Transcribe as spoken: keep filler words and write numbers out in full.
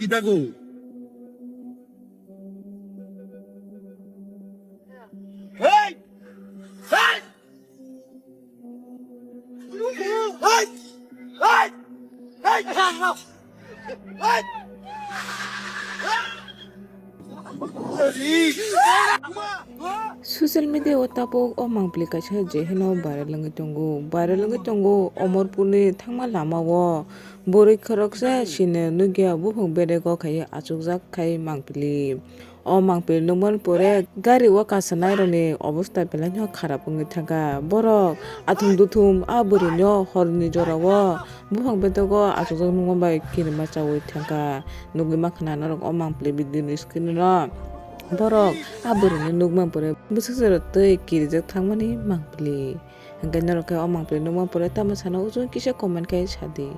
Kita go. Hey! Hey! Social media o tabuk o mangpili kaisa je hino viral wngwi tongo. Viral wngwi tongo Omorpurni thangma lama o bwrwi khoroksa sino nukya buphang bedego khai achukjak khai mangpili. O mangpili nukmani pore gari o kasanairokni obostha belai no kharap wngwi thangkha. Borok athum duthum a bwrwino horni jorao buphang bedogo achukjak nukma bai kirima chaui thangkha. Nugwi mankha na norok o mangpili video ni screen o. Borok a bwrwini nukmani pore bwswk jorok twi kirijak thangmani mangpili. Hwnkhe norok khe o mangpili nukmani pore tamo sana uansuk kisa comment khe sadi.